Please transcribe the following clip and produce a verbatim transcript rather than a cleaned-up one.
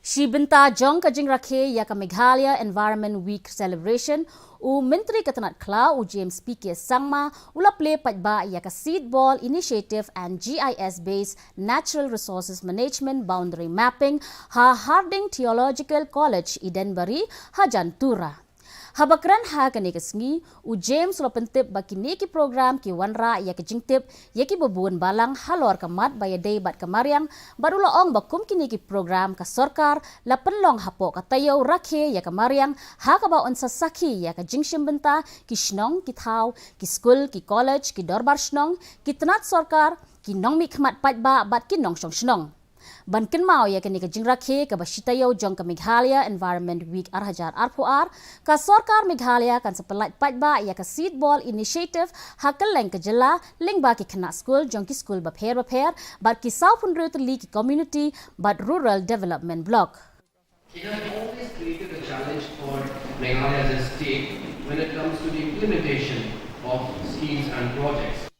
Shi bynta jong ka jingrakhe ïa ka Meghalaya Environment Week Celebration, u Myntri ka tnad khlaw u James P K Sangma u la plie paidbah ïa ka Seed Ball Initiative and G I S Based Natural Resources Management Boundary Mapping ha Harding Theological College, Edenbari, ha Jantura. Haba kren ha kane ka sngi, u James u la pyntip ba kine ki program ki wanrah ïa ka jingtip ïa kiba bun balang halor ka mat ba ïadei bad ka mariang, bad u la ong ba kum kine ki program ka sorkar la pynlong hapoh ka taïew rakhe ïa ka mariang, ha kaba yn sa sakhi ïa ka jingshim bynta ki shnong, ki thaw, ki skul, ki college, ki dorbar shnong, ki tnad sorkar, ki nongmihkhmat paidbah bad ki nongshong shnong. Ban kynmaw ïa kane ka jingrakhe kaba shi taïew jong ka Meghalaya Environment Week ar hajar arphew ar, ka sorkar Meghalaya kan sa pynlait paidbah ïa ka Seed Ball Initiative ha kylleng ka jylla, lyngba ki khynnah skul jong ki skul bapher bapher bad ki sawphew hynriew tylli ki community bad rural development block. It has always created a challenge for Meghalaya as a state when it comes to the implementation of schemes and projects.